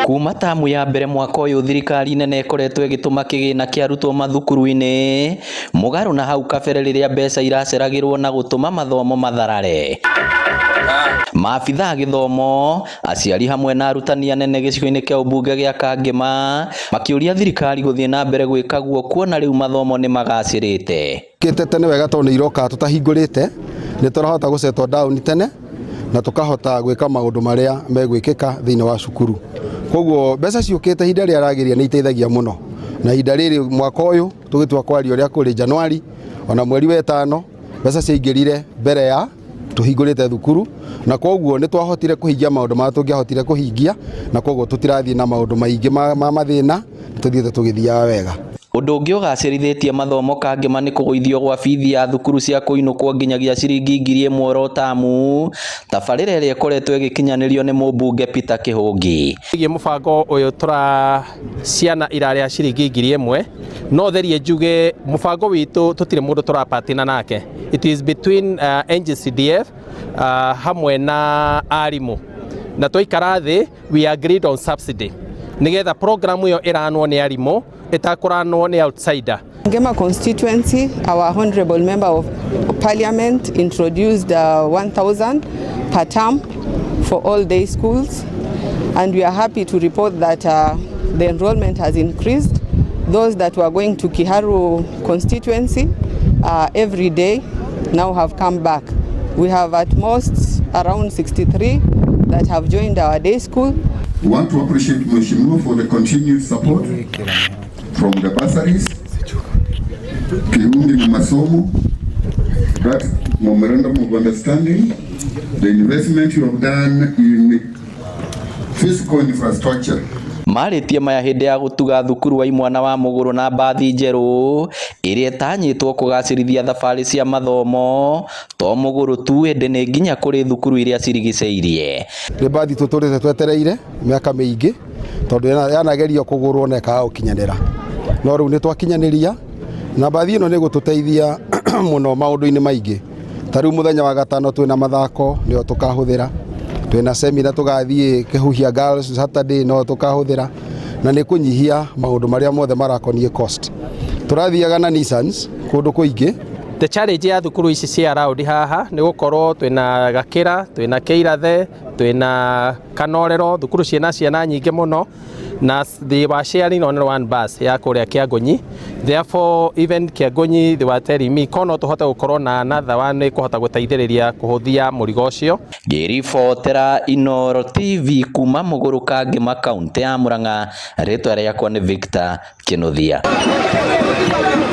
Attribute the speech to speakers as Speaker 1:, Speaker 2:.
Speaker 1: Kuma tamu ya mbere mwaka ũyũ, thirikari nene ĩkoretwo ĩgĩtũma kĩgĩna kĩa arutwo mathukuru-inĩ mũgarũ na hau kabere, rĩrĩa mbeca iraceragĩrwo na gũtũma mathomo matharare. Maabitha a gĩthomo, aciari hamwe na arutani anene gĩcigo-inĩ kĩa ũmbunge gĩa Kangema makĩũria thirikari gũthiĩ na mbere gwĩka guo, kuona rĩu mathomo nĩ magacĩrĩte.
Speaker 2: Kĩte tene wega tondũ nĩ iroka tũtahingũrĩte, nĩ tũrahota gũ settle down tene na tũkahota gwĩka maũndũ marĩa megwĩkĩka thĩinĩ wa cukuru. Koguo mbeca ciũkĩte ihinda rĩrĩa ragĩrĩire nĩ iteithagia mũno, na ihinda rĩrĩ mwaka ũyũ tũgĩtua kwaria ũrĩa kũrĩ Januari ona mweri wa ĩtano, mbeca ciaingĩrire mbere ya tũhingũrĩte thukuru, na koguo nĩ twahotire kũhingia maũndũ marĩa tũngĩahotire kũhingia, na koguo tũtirathiĩ na maũndũ maingĩ ma mathĩna, tũthiĩte tũgĩthiaga wega.
Speaker 1: Ũndũ ũngĩ ũgacĩrithĩtie mathomo Kangema nĩ kũgũithio gwa bithi ya thukuru cia kũinũkwo nginyagia ciringi 1000 oro tamu, tabarĩra ĩrĩa ĩkoretwo ĩgĩkinyanĩrio nĩ mũmbunge Peter Kĩhũngi.
Speaker 3: Ĩgiĩ mũbango ũyũ tũra ciana irarĩa ciringi 1000, no therie njuge mũbango witũ tũtirĩ mũndũ tũrapatina nake. It is between NGCDF hamwe na arimũ, na twaikara thĩ we agreed on subsidy nigetha program ĩyo ĩranwo nĩ arimũ, ĩtakũranwo nĩ outsider.
Speaker 4: Ngema constituency, our honorable member of parliament introduced 1,000 per term for all day schools, and we are happy to report that the enrollment has increased. Those that were going to Kiharu constituency every day now have come back. We have at most around 63 that have joined our day school.
Speaker 5: We want to appreciate Mheshimiwa for the continued support from the bursaries, Kiundi na masomo, that memorandum of understanding, the investment you have done in physical infrastructure.
Speaker 1: Marĩtie maya hĩndĩ ya gũtuga thukuru wa imwana wa Mũgũrũ na mbathi njerũ ĩrĩa ĩtanyĩtwo kũgacĩrithia thabarĩ cia mathomo to Mũgũrũ tu, ĩndĩ nĩ nginya kũrĩ thukuru iria cirigicĩirie.
Speaker 2: Nĩ mbathi tũtũrĩte twetereire mĩaka mĩingĩ, tondũ yanagerio kũgũrwo na ĩkaga gũkinyanĩra, no rĩu nĩ twakinyanĩria, na mbathi ĩno nĩ gũtũteithia mũno maũndũ-inĩ maingĩ. Ta rĩu mũthenya wa gatano twĩna mathako, nĩyo tũkahũthĩra, twĩna semina tũgathiĩ Kĩhuhia Girls Saturday, no tũkahũthĩra, na nĩ kũnyihia maũndũ marĩa mothe marakoniĩ cost. Tũrathiaga na Nissans kũndũ kũingĩ.
Speaker 3: The challenge ya thukuru ici cia around haha nĩ gũkorwo twĩna Gakĩra, twĩna Kĩirathe, twĩna Kanorero, thukuru ciĩna ciana nyingĩ mũno, na they were sharing only one bus ya kũrĩa Kĩangũnyi. Therefore, even Kĩangũnyi, they were telling me ko no tũhote gũkorwo na another one ĩkũhota gũteithĩrĩria kũhũthia mũrigo ũcio.
Speaker 1: Ngĩribotera Inooro TV kuma Mũgũrũ, Kangema, kaũntĩ ya Murang'a, rĩtwa rĩakwa nĩ Victor Kĩnuthia.